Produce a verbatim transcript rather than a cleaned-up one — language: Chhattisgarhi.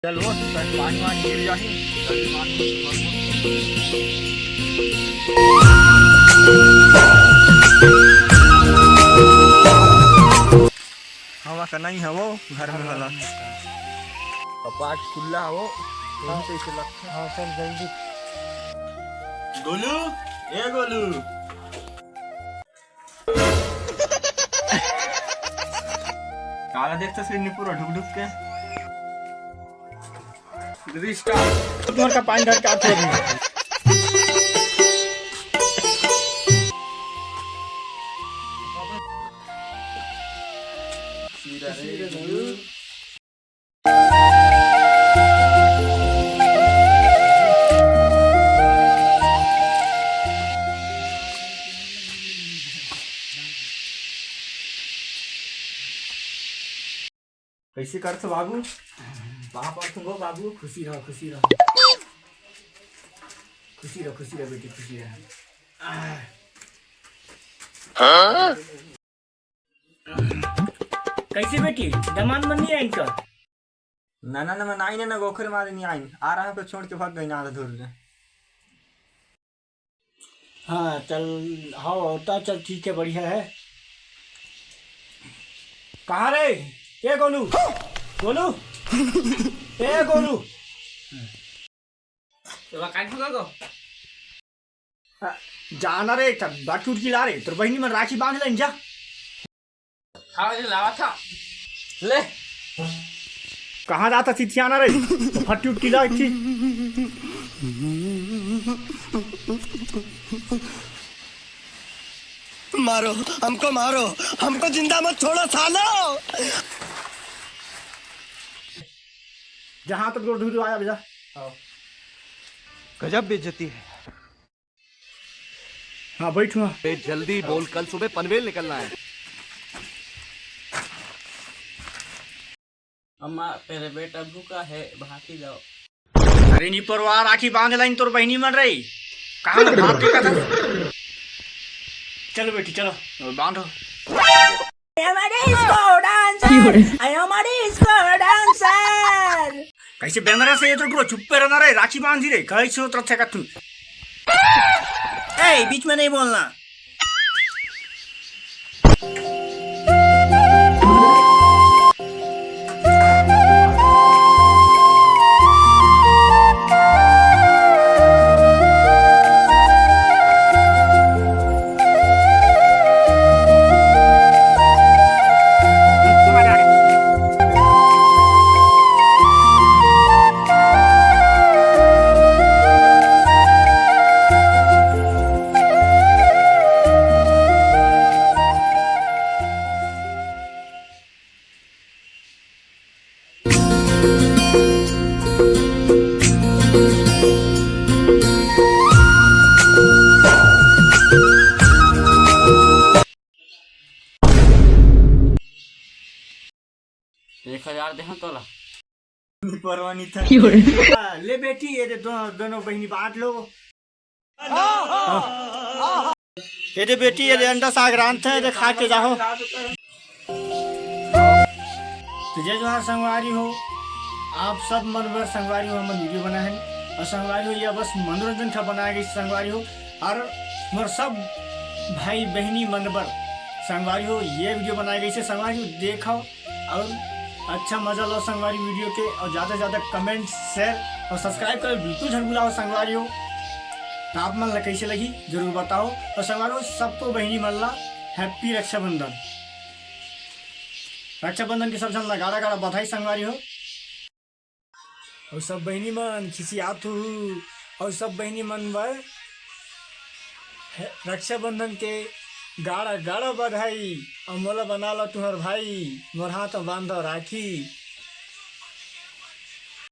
चल वो, कहीं पानी वानी गिर जाही। हवा का नहीं हवो, घर में वाला। कपाट खुला हवो, हाँ। कौन से इसे लगता? हाँ, चल जल्दी। गोलू, ए गोलू। काला देखता सिन्नी पूरा ढुक ढुक के। रिस्टार्ट। तुम्हारे का पानी ढाल के आप छोड़ दो। कैसे करथो बाबू? पाँव परथों गो बाबू। खुशी रहो, खुशी रहो। खुशी रहो, खुशी रहो बेटी, खुशी रहो। कैसे बेटी, दमांद मन नहीं आइन का? ना, ना, ना, मन आइन ना, ओखरे मारे नहीं आइन। आ रहा तो छोड़ के भाग गई ना, आधा धुर ले। हाँ, चल, हाँ, होता, चल, ठीक है, बढ़िया है। कहाँ रे? ए गोलू, गोलू, ए गोलू। तो काट फंसा को। जाना रे, तब बाकी उठ की ला रे, तोर बहिनी मन राखी बांध लेन जा। हाँ, ये लावा था। ले। कहाँ जाता चिथियाना रे? तो फट उठ की ला थी। मारो, हमको मारो, हमको जिंदा मत छोड़ो सालो। जहाँ तक गोड़ धुल आया भैया। गजब बेइज्जती है। हाँ, बैठ हुआ। ए, जल्दी बोल, कल सुबह पनवेल निकलना है। अम्मा, मेरे बेटा भूखा है, भागी जाओ। अरे नी परवार, राखी बांध लाइन तोर बहिनी मन रही। कहाँ भाग के कथा? चलो बेटी, चलो, बांधो। हमारे इसको डांसर, हमारे इसको डांसर। कैसे बेंदरा से ये तो पूरा चुप पे रहना रे, राखी बांधी रे, कैसे उतर थे कथू। ए, बीच में नहीं बोलना। एक हजार दे हम तोला। परवानी था। ले बेटी, ये दे दो, दोनों बहिनी बांट लो। ये दे बेटी, ये दे अंडा साग रांध है, ये दे खा के जाओ। तो जय जोहार संगवारी हो, आप सब मन बर संगवारी हो, हमन वीडियो बनाए हन। और संगवारी हो, ये बस मनोरंजन का बनाए गई संगवारी हो। और मोर सब भाई बहिनी मन बर संगवारी हो, ये वीडियो बनाए गई से संगवारी हो, देखो और अच्छा मजा लो संगवारी वीडियो के। और ज्यादा से ज्यादा कमेंट, शेयर और सब्सक्राइब करे बिल्कुल झन भुलाओ संगवारी हो। तो आप मन ला कैसे लगी जरूर बताओ। और संगवारी हो, सबको बहिनी मन ला हैप्पी रक्षाबंधन। रक्षाबंधन के सब झन ला गाड़ा गाड़ा बधाई संगवारी हो। और सब बहिनी मन खिसियात हो, और सब बहिनी मन बर रक्षाबंधन के गाड़ा गाड़ा बधाई। और मोला बना लो तुम्हार भाई, मोर हाथ में बांधो राखी।